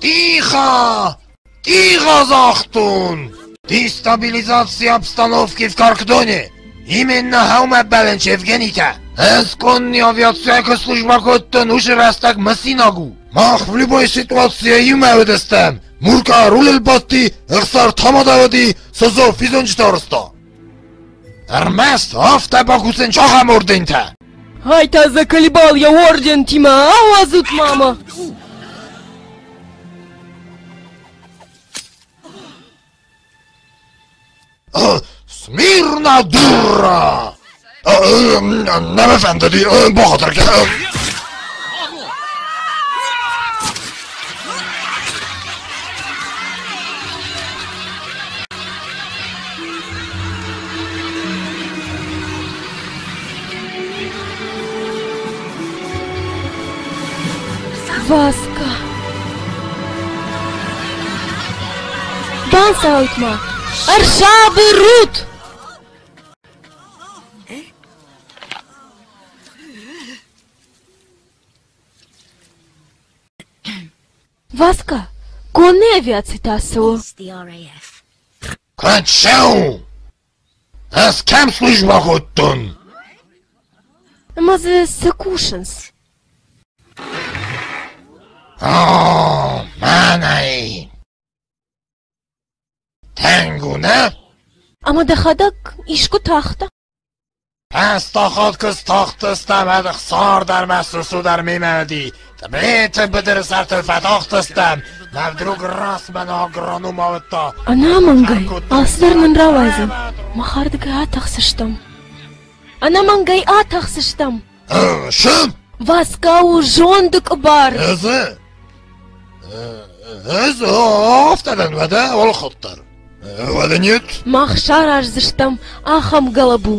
Тихо! Тихо, загътон! Дестабилизация обстановки в Каркдоне! Именно хӕумӕ Евгените! Ӕз конный авиацийы службӕ кодтон уыцы рӕстӕг мысинаг у. Мах в любой ситуации иумӕ уыдыстӕм. Мурка рулыл бадти, Ӕхсар тамада уыди, Созо физонджытӕ арызта. Ӕрмӕст афтӕ бакусын ахӕм ордентӕ. Ай та заколебал я ордентимӕ, ауадзут мама! Смирно, дура! Нӕ мӕ фӕндыди, бахатыр кӕн. Васка! Банцаут-ма! Ӕрсабыр ут! Васка, конный авиаци та цы у? Кӕд цӕуы? Ӕз кӕм службӕ кодтон? Ӕмӕ дзы цы кусынц? О, мӕнӕй! Тӕнг у, нӕ? Ӕмӕ дӕхӕдӕг искуы тахтӕ? Ӕз тахат тахтыстӕм, ӕдых цард ӕрмӕст сусу дӕр мемӕ уыди. Тъбеты быдыры сӕртыл фӕтахтыстӕм, нӕ вдруг раз мӕн агроном ауыдта. Ӕнӕмӕнгӕй, алцыдӕр нын рауайдзӕн. Махӕрдыгӕй атӕхдзыстӕм. Ӕнӕмӕнгӕй атӕхдзыстӕм. Шы? Васка у зонды къуыбар. Ӕз? Ӕз афтӕ дӕн, уӕдӕ, олхотдӕр. Уӕдӕ нет? Мах сараздзыстӕм ахӕм гӕлӕбу.